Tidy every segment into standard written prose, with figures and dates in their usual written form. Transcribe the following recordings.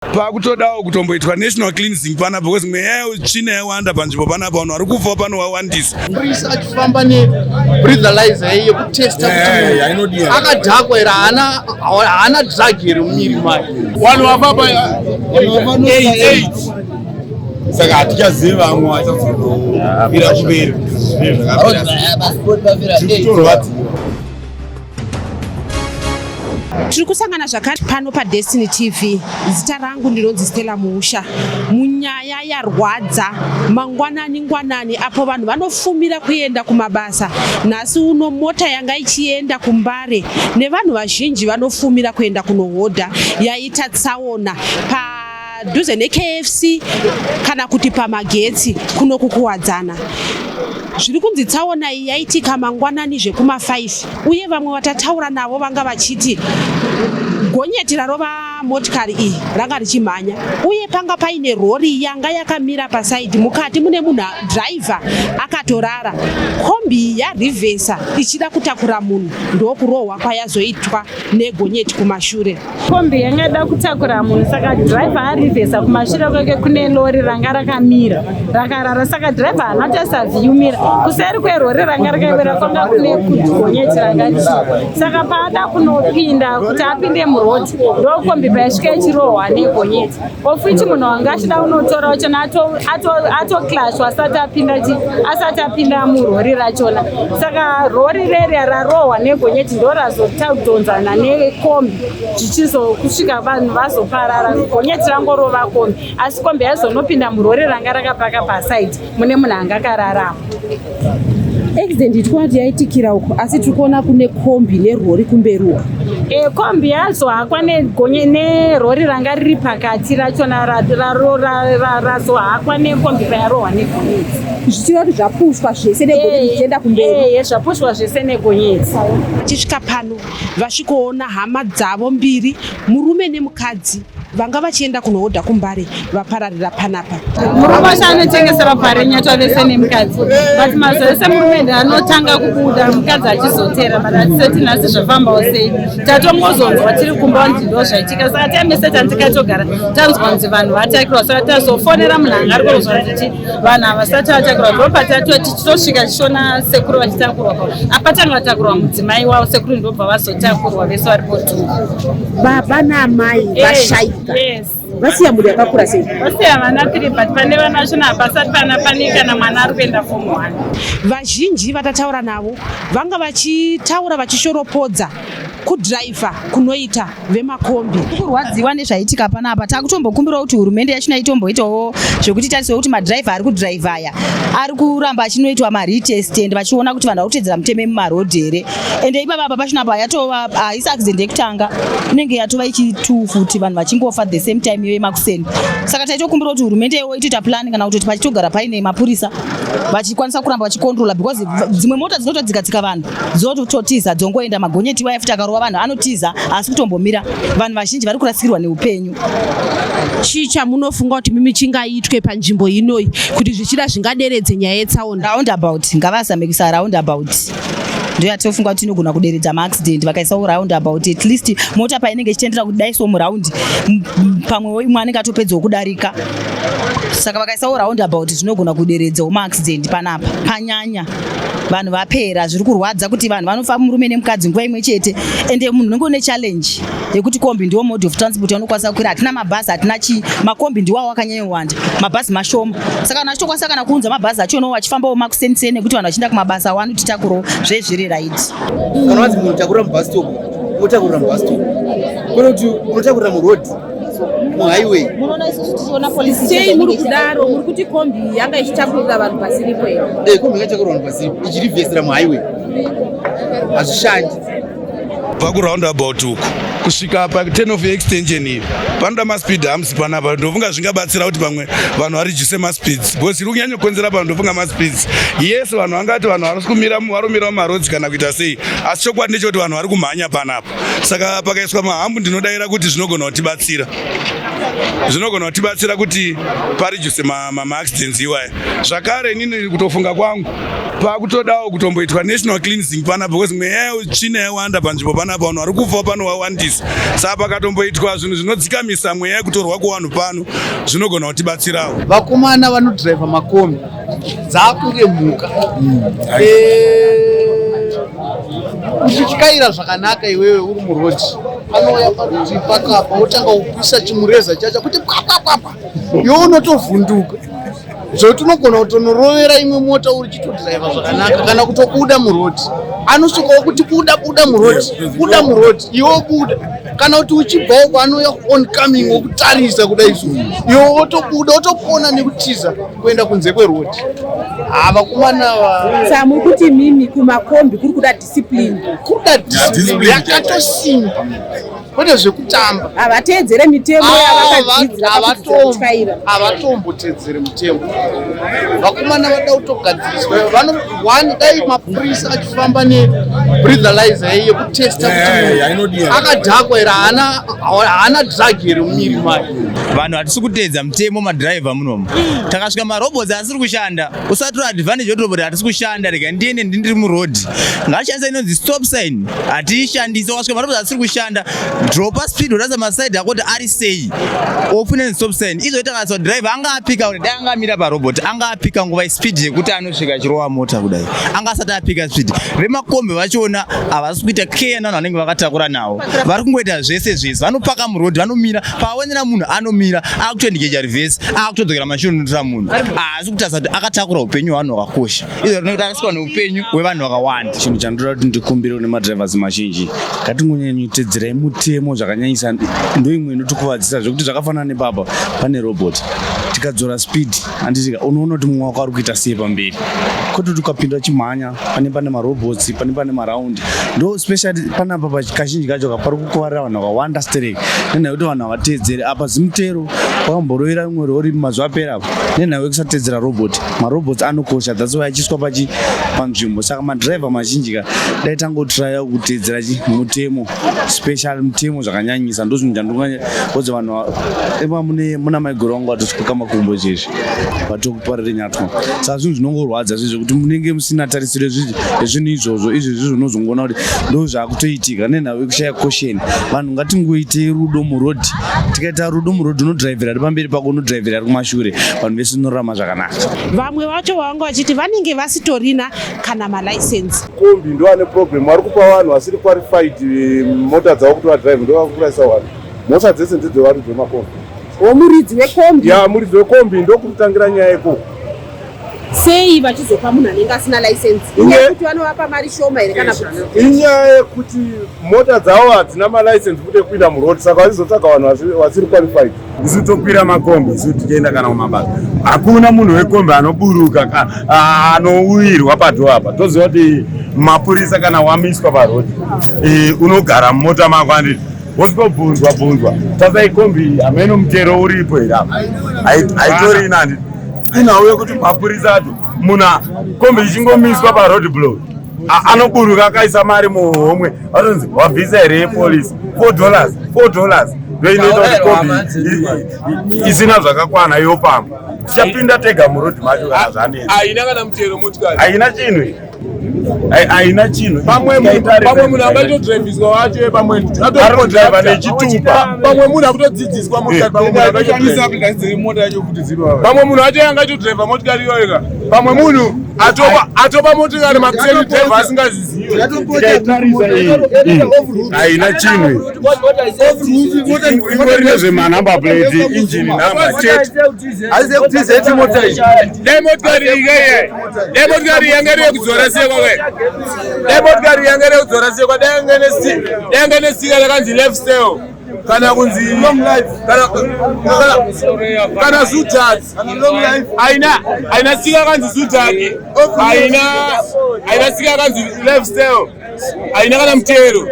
Pakutodawo kutomboitwa national cleansing panapa because mweya yeutsvina yawanda panzvimbo panapa, vanhu vari kufa pano wawandisa. Mupurisa achifamba nebreathalyzer iyi yekutesta kuti akadhakwa here, haana drug here mumiri make. Vanhu vafamba 8 saka hatichazivi vamwe vachazofira kumberi zvakapera, tiri kutorwadziwa. Tiri kusangana zvakare pano paDestiny TV. Zita rangu ndinonzi Stella Muusha. Munyaya yarwadza mangwanani ngwanani apo vanhu vanofumira kuenda kumabasa, nhasi uno mota yanga ichienda kuMbare nevanhu vazhinji vanofumira kuenda kunohodha yaita tsaona padhuze neKFC kana kuti pamagetsi kuno kuKuwadzana. Zviri kunzi tsaona iyi yaitika mangwanani zvekuma5, uye vamwe vatataura navo vanga vachiti gonyeti rarova motikari iyi ranga richimhanya, uye panga paine rori yanga yakamira paside, mukati mune munhu dhiraivha akatorara. Kombi yarivhesa ichida kutakura munhu, ndokurohwa kwayazoitwa negonyeti kumashure. Kombi yanga ida kutakura munhu, saka dhiraivha arivhesa, kumashure kwake kune lori ranga rakamira rakarara, saka dhiraivha haana kutarisa view mirror. Kuseri kwerori ranga rakamira kwanga kune gonyeti ranga richii, saka paada kunopinda kuti apinde murodhi, ndokombi paisvika ichirohwa negonyeti, of which munhu wanga achida kunotora wachona atoclashwa asati apinda chi asati apinda murori rachona. Saka rori reriya rarohwa negonyeti ndo razotadhonzana nekombi, zvichizokusvika vanhu vazoparara. Gonyeti rangorova kombi, asi kombi yaizonopinda murori ranga rakapaka paside mune munhu anga akararama. Accident itikuona kuti yaitikira uko, asi tiri kuona kune kombi nerori kumberi uko. Kombi yazohakwa negonye nerori ranga riri pakati rachona, razohakwa nekombi payarohwa negonyeti. Zvichireva kuti zvapushwa zvese negonyeti zvichienda kumberi. Zvapushwa zvese negonyeti. Vachisvika pano vasvikoona hama dzavo mbiri, murume nemukadzi, vanga vachienda kunohodha kuMbare, vapararira panapa. Murume wacho anotengesera parenyatwa vese nemukadzi, but mazuva ese murume ndi anotanga kubuda, mukadzi achizotera, but hatisati nhasi zvafambawo sei. Tatongozonzwa tiri kumba kunzi ndo zvaitika, saka taimese tandikatogara tanzwa kunzi vanhu vatakirwa, saka tazofonera munhu anga ari kurozwa kuti vanhu havasati vatakirwa. Ndopatato tichitosvika tichiona sekuru vachitakurwa, apatanga vatakurwa mudzimai wavo, sekuru ndobva vazotakurwa vese varipo tu. Baba naamai vashaika. Yes. Vasiya mhuri yakakura sei? Vasiya vana three, but pane vana vachona hapasati pana, pane kana mwana ari kuenda form one. Vazhinji vatataura navo vanga vachitaura vachishoropodza kudhiraivha kunoita vemakombi. Kurwadziwa nezvaitika panapa. Takutombokumbirawo kuti hurumende yachona itomboitawo zvekuti tarisewo kuti madhiraivha ari kudhiraivha aya ari kuramba achinoitwa maretest and vachiona kuti vanhu vari kutedzera mutemo mumarodhi here. Ende ipapa apa pachona apa yatova haisi accident yekutanga, inenge yatova ichitu futi, vanhu vachingofa the same time iyo yemakuseni. Saka taitokumbira kuti hurumende iwo itoita plan kana kutoti pachitogara paine mapurisa vachikwanisa kuramba vachikontrola, because dzimwe mota dzinotodzikatsika vanhu dzototiza, dzongoenda. Magonyeti waya futi akarova vanhu anotiza, asi kutombomira. Vanhu vazhinji vari kurasikirwa neupenyu. Chii chamunofunga kuti mimi chingaitwe panzvimbo inoyi kuti zvichida zvingaderedze nyaya yetsaona? Roundabout, ngavazame kuisa roundabout, ndo yatofunga kuti inogona kuderedza maaccident. Vakaisawo roundabout, at least mota painenge ichitendera kuti daiso muraundi, pamwewo imwe anenge atopedzawo kudarika. Saka vakaisawo roundabout zvinogona kuderedzawo maaccident panapa. Panyanya, vanhu vapera. Zviri kurwadza kuti vanhu vanofa, murume nemukadzi, nguva imwe chete. Ende munhu unenge une challenge yekuti kombi ndiwo mode of transport yaunokwanisa kukwira. Hatina mabhazi, hatina chii, makombi ndiwawo akanyanyowanda, mabhazi mashoma. Saka vanhu vachitokwanisa kana kuunza mabhazi achonawo vachifambawo makuseniseni ekuti vanhu vachienda kumabasa wanotitakurawo zvezviri right. Kana wanzi munhu takurira mubus stop, unotakurira mubus stop, kwete kuti unotakurira muroad, muhighway. Munoona isusu tichiona polisi. Sei muri kudaro? Muri kuti kombi yanga ichitakurira vanhu pasiripo here? Kombi ingatakurira vanhu pasiripo ichirivhesera muhighway? Hazvishandi. Kubva kuroundabout uku kusvika paturn off extension iyi panoda maspeed humps panapa. Ndofunga zvingabatsira kuti pamwe vanhu vareduce maspeeds, because iri kunyanyokonzera pano ndofunga maspeeds. Yes, vanhu vangati vanhu vari kumira, varumira mumarodzi kana kuita sei, asi chokwadi ndechekuti vanhu vari kumhanya panapa. Saka pakaiswa mahumps, ndinodayira kuti zvinogona kutibatsira. Zvinogona kutibatsira kuti pareduce maaccidents iwaya. Zvakare inini kutofunga kwangu, pakutodawo kutomboitwa national cleansing panapa, because mweya yeutsvina yawanda panzvimbo panapa. Vanhu vari kufa pano wawandisa, saka pakatomboitwa zvinhu zvinodzikamisa mweya yekutorwa kuvanhu pano, zvinogona kutibatsirawo. Vakomana vanodhiraivha makombi dzakunge mhuka. Uchityaira zvakanaka iwewe uri murodhi, anouya parutivi pakapa, wotanga kupisa chimureza chacho kuti pwapwapwapwa, iwe unotovhunduka zvokuti unogona kutonorovera imwe mota uri chitodhiraivha zvakanaka, kana kutobuda murodhi. Anosvikawo kuti buda, buda murodhi, buda murodhi, iwe buda, kana kuti uchibva uko anouya oncoming wokutarisa kudai so, iwe wotobuda, wotopona nekutiza kuenda kunze kwerodhi. Havakomana. Saka muri kuti mimi kumakombi kuri kuda discipline? Kuda discipline yakatosimba, kwete zvekutamba. Havateedzere mitemo yavakadzidzira pakutyaira. Havatombotedzere mutemo vakomana. Vada kutogadziriswa. One, dai mapurisa achifamba nebreathalyzer yekutesta kuti akadhakwa here, haana drug here mumiri make. Vanhu hatisi kuteedza mutemo, madhiraivha munomu. Takasvika marobots asiri kushanda, usatora advantage yorobot hatisi kushanda, rega ndiende ndindiri murodhi. Ngashandisa inonzi stop sign, hatiishandisi. Wakasvika marobots asiri kushanda, dropa speed, urasa masaidi ako kuti ari sei, ofuna inonzi stop sign. Izvo takaswa dhiraivha anga apika kuti dai anga amira parobot, anga apika nguva speed yekuti anosvika achirova mota kudai, anga asati apika speed. Vemakombi vachona havasi kuita care navanhu vanenge vakatakura navo, vari kungoita zvese zvese. Vanopaka murodhi, vanomira paonera munhu, anomira akutoendigeja reverse, akutodzokera mashure unotora munhu. Haasi kutarisa kuti akatakura upenyu hwevanhu hwakakosha. Izvo rinotariswa neupenyu hwevanhu vakawanda. Chinhu chandoda kuti ndikumbire nemadrivers mazhinji, ngatingonyanyotedzerai mutemo zvakanyanyisa. Ndo imwe inotikuvadzisa zvekuti zvakafanana nepapa pane robot, tikadzora speed, handitika? Unoona kuti mumwe wako ari kuita sei pamberi, kwete kuti ukapinda uchimhanya pane marobots, pane maraundi. Ndo specially panapa kazhinji kacho pari kukuvarira vanhu vakawanda stereki, nenhau yekuti vanhu havateedzeri. Apa zimutero wakamborovera rimwe rori mazuva apera apo nenhau yekusatedzera robot. Marobots anokosha, that's why achiiswa pachi panzvimbo. Saka madhiraivha mazhinji ka, dai tangotraya kuteedzera chi mutemo, special mutemo zvakanyanyisa. Ndo zvinhu chandingaodza vanhu. Ema mune muna maigoro vangu vatosvika makumbo izvezvi, vatokuparire nyatwa. Saka zvinhu zvinongorwadza zvezvo kuti munenge musina tarisiro yezvinhu izvozvo. Izvezvi unozongoona kuti ndo zvakutoitika nenhau yekushaya caution. Vanhu ngatingoitei rudo murodhi. Tikaita rudo murodhi, unodhiraivhira ari pamberi pako, unodhiraivhira ari kumashure, vanhu vese unorarama zvakanaka. Vamwe vacho vanga vachiti vanenge vasitorina kana malicense. Kombi ndo ane problem, vari kupa vanhu vasiri qualified mota dzavo kuti vadhiraivhe, ndo vakuurayisa vanhu. Mhosva dzese ndedzevaridzi vemakombi. Womuridzi wekombi? Ya, muridzi wekombi ndokutangira nyaya ikoko. Sei vachizopa munhu anenge asina license? Inyaya yekuti vanovapa mari shoma here, kana kuti? Inyaya yekuti mota dzavo hadzina malicense kuti ekuinda muroad, saka vachizotsvaga vanhu vasiri qualified. Isu tokwira makombi, isu tichienda kana kumabasa, hakuna munhu wekombi anoburuka anowirwa padho apa. Toziva kuti mapurisa kana wamiswa parodhi, unogara mumota mako, anditi? Wosvikobvunzwa bvunzwa, tasai kombi, hameno mutero uripo here apa? Haitorina, handiti? Inhau yekuti mapurisa acho, munhu kombi ichingomiswa paroad block, anoburuka akaisa mari muhomwe, vatonzi wabvisa here yepolisi? $4, $4 ndo inoita kuti kombi isina zvakakwana yofamba. Tichapinda tega murodhi macho kana zvanetsa. Haina kana mutero motikari. Haina chinhu iyi. Haina chinhu. Pamwe munhu angaitodhiraivhiswa wacho, pamwe Ari kudhiraivha nechitupa. Pamwe munhu akutodzidziswa motikari, pamwe munhu pamwe munhu acho angaitodhiraivha motikari iyoyo, pamwe munhu atopa motikari makuseni, dhiraivha asingazizivi. Tikaitarisa iyi, haina chinhu, ingori nezvemanumber plate, engine number chete. Dai motikari ikaiye, dai motikari yange iri yekudzora sekwa kwe, dai motikari yange iri yekudzora sekwa, dai yange nestika yakanzi lifestyle, kana kunzi kana Zutag. Haina stika yakanzi Zutag, haina stika yakanzi lifestyle, haina kana mutero.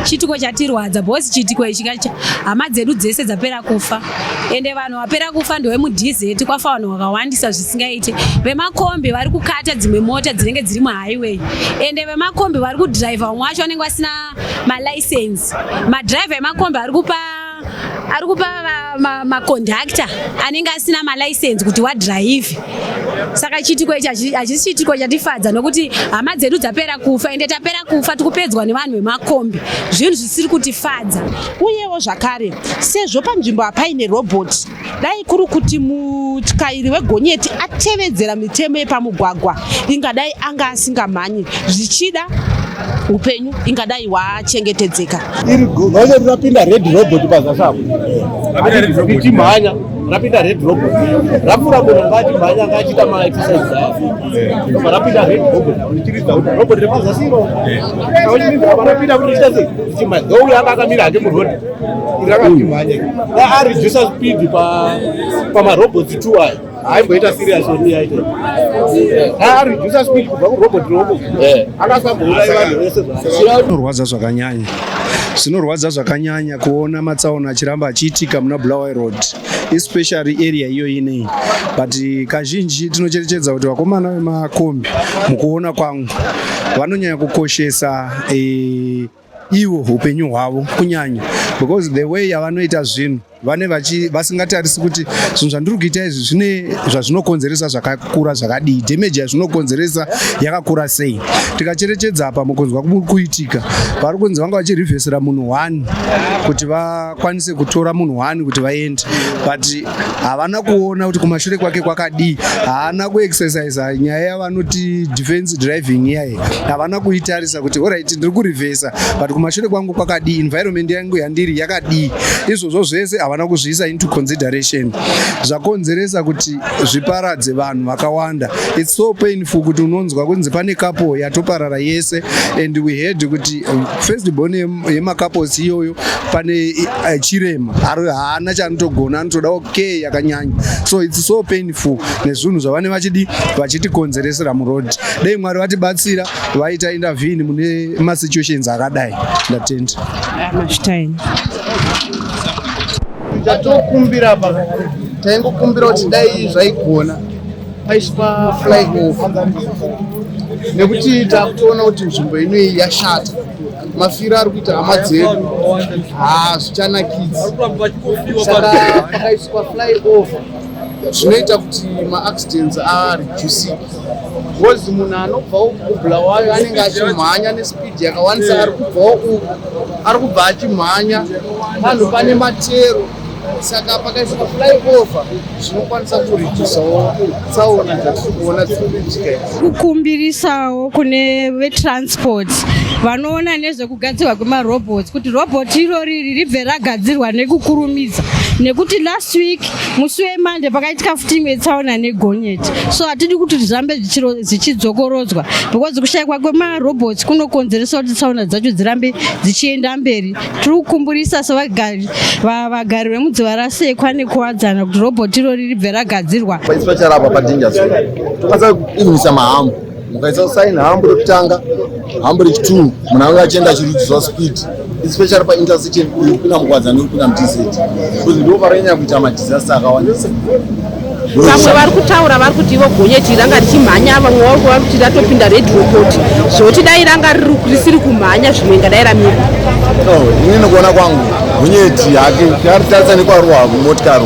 Chitiko chatirwadza bhosi, chiitiko ichi kacha hama dzedu dzese dzapera kufa, ende vanhu vapera kufa ndewemudz. Kwafa vanhu vakawandisa zvisingaite. Vemakombi vari kukata dzimwe mota dzinenge dziri muhighway, ende vemakombi vari kudhiraivha, vamwe vacho vanenge vasina malicense. Madhiraivha emakombi ari kupa Makondakta anenge asina malaisensi kuti wadhiraivhe. Saka chiitiko ichi hachisi chiitiko chatifadza, nokuti hama dzedu dzapera kufa, ende tapera kufa tikupedzwa nevanhu vemakombi, zvinhu zvisiri kutifadza. Uyewo zvakare, sezvo panzvimbo hapaine robhoti, dai kuri kuti mutyairi wegonyeti atevedzera mitemo yepamugwagwa, ingadai anga asingamhanyi, zvichida upenyu ingadai hwachengetedzeka. Iri gonyeti rapinda red robot pazasi apo richimhanya, rapinda red robot, rapfuura munhu anga achimhanya, anga achiita maexercise aya, ndobva rapinda red robot richiridza kuti robot repazasi iro rapinda kuti richiita sei, richimhanya. Dhouya anga akamira hake muroad, iri rakachimhanya. Dai aredusa speed pamarobots 2 aya, haimboita serious oni yaita. Aredusa speed kubva kurobot roko, akasambouraya vanhu vese. Zvinorwadza zvakanyanya, zvinorwadza zvakanyanya kuona matsaona achiramba achiitika muna Bulawayo Road, especially area iyo inei. But kazhinji tinocherechedza kuti vakomana vemakombi, mukuona kwangu, vanonyanya kukoshesa ivo upenyu hwavo kunyanya, because the way yavanoita zvinhu, vane vasingatarisi kuti zvinhu zvandiri kuita izvi zvine zvazvinokonzeresa zvakakura zvakadii, damage yazvinokonzeresa yakakura sei. Tikacherechedza apa, mukunzwa kuitika, vari kunzi vanga vachirivhesera munhu one kuti vakwanise kutora munhu one kuti vaende, but havana kuona kuti kumashure kwake kwakadii. Haana kuexercisa nyaya yavanoti defense driving iyayi, havana kuitarisa kuti alright, ndiri kurivhesa, but kumashure kwangu kwakadii, environment yangu yandiri yakadii. Izvozvo zvese havana kuzviisa into consideration, zvakonzeresa kuti zviparadze vanhu vakawanda. It's so painful kuti unonzwa kunzi pane couple yatoparara yese, and we heard kuti first born yemacouples iyoyo pane chirema, haana chaanotogona, anotodawo care yakanyanya. So it's so painful nezvinhu zvavane vachidi vachitikonzeresera muroad. Dei Mwari vatibatsira, vaita intervene mune masituations akadai. Ndatenda. Mashtain. Chatokumbira pa, taingokumbira kuti dai zvaigona paiswa flyover, nekuti takutoona kuti nzvimbo inoyi yashata. Mafiro ari kuita hama dzedu hazvichanakidzi, saka pakaiswa flyover zvinoita kuti maaccidents areducike, because munhu anobva uku kuBulawayo anenge achimhanya nespeed yakawandisa, ari kubvawo uku ari kubva achimhanya, panhu pane matero. Saka pakaiswa flyover zvinokwanisa kuredusawo tsaona dzatiri kuona dziri kuitika idzi. Kukumbirisawo kune vetransport vanoona nezvekugadzirwa kwemarobots kuti robot irori ribve ragadzirwa nekukurumidza, nekuti last week musi weMonday pakaitika futi imwe tsaona negonyeti. So hatidi kuti zvirambe zvichidzokorodzwa, because kushayikwa kwemarobots kunokonzeresa kuti tsaona dzacho dzirambe dzichienda mberi. Tiri kukumburisa sevagari vagari vemudziva rasekwa nekuwadzana kuti robot irori ribve ragadzirwa. Especially apa padanger zone, tokwanisa kuimisa mahump. Mukaisa sign hump rekutanga, hump rechi2, munhu anenge achienda achiredusa speed, especially paintersection uyu kupinda muKwadzana nekupinda muTZ, because ndo paranyanya kuita madisaster akawandisa. Vamwe vari kutaura, vari kuti ivo gonyeti ranga richimhanya, vamwe vari kuti ratopinda red robot, zvoti dai ranga risiri kumhanya, zvimwe ingadai ramira. No, inini kuona kwangu gonyeti hake taritarisa nekwarohwa motikari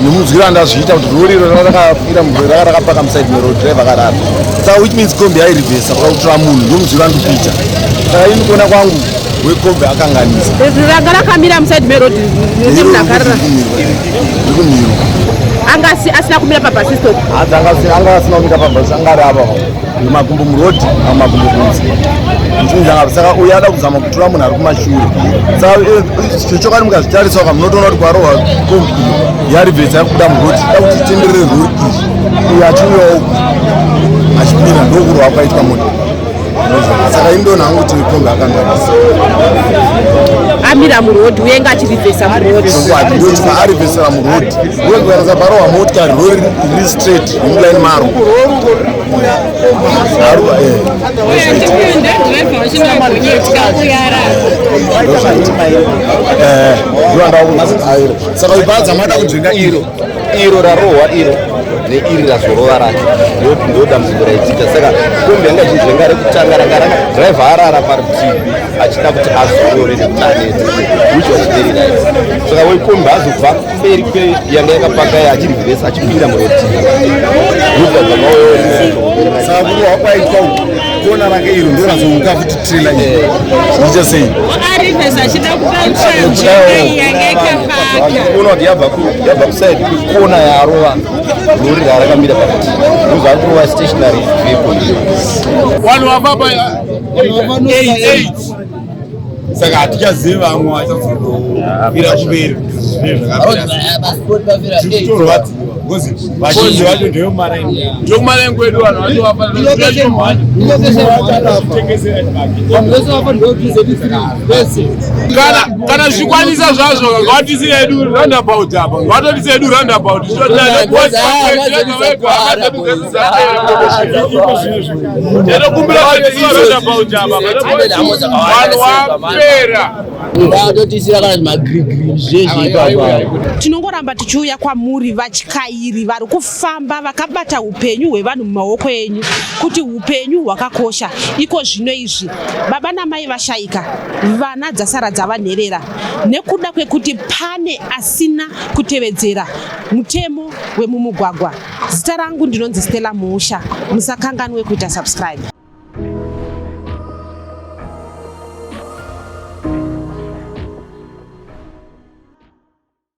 nemunzwiro andazviita kuti rori iro rakafira, raka rakapaka muside meroad, driver akarara, saka which means kombi yairivhesa pakakutora munhu. Ndomunzwiro andikuita. Saka ini kuona kwangu wekombi akanganisa. Ranga rakamira muside meroad nemunhu akarara. Rikumiro. Anga asina kumira pabus stop. Hadzi anga asina kumira pabhasi, anga ari apa makumbo muroad, makumbo kunze. Saka uyu ada kuzama kutora munhu ari kumashure. Saka chochokwadi mukazvitarisa ka, munotoona kuti kwarohwa kombi iyo yarivhesa yakubuda muroad, da kuti itenderere rori iri, uyu achiuyawo uku achipinda, ndokurwa kwaitwa mota. Saka indona hangu kuti kombi akanganisa. Amira muroad uye nga achirivhesa muroad. Arivhesera muroad, uye parohwa motikari, rori riri straight nemuline maro. Aruwa, ndozvaita. Saka ibadza mada kunzvenga iro, iro rarohwa iro. Neiri razorova racho ndo dambudziko raitika. Saka kombi yanga ichinzvenga rekutanga ranga ranga driver arara parutivi achida kuti azorore nekuti aneta, which was very right. Saka wekombi azobva kumberi kweyanga yakapaka achirivhesa achipinda muroti. Saka kurohwa kwaitwa uku, kona rake iro ndo razouka futi trailer iyi icha sei? Arivhesa achida kuda nzvimbo yange ikapaka. Kuona kuti yabva kusaidi kwekona yarova rori rarakamira parutivi, ndozvari kurova stationary vehicle. Vanhu vafamba 88, saka hatichazivi vamwe vachazofira kumberi kuti zvinenge zvakapera sei. Tiri kutorwadziwa because vazhinji vacho ndevemumaraini, ndokumaraini kwedu. Vanhu vacho vafanira kana zvichikwanisa zvazvo, ngavatise yedu roundabout apa, ngavatotise yedu roundabout. Ndinokumbira roundabout apa, vanhu vapera. Vatotisira kana zvimagirigiri zvezvi ipapa. Tinongoramba tichiuya kwamuri vatyairi vari kufamba vakabata upenyu hwevanhu mumaoko enyu, kuti upenyu hwakakosha. Iko zvino izvi baba namai vashayika, vana dzasara dzava nherera nekuda kwekuti pane asina kutevedzera mutemo wemumugwagwa. Zita rangu ndinonzi Stella Musha. Musakanganwe kuita subscribe.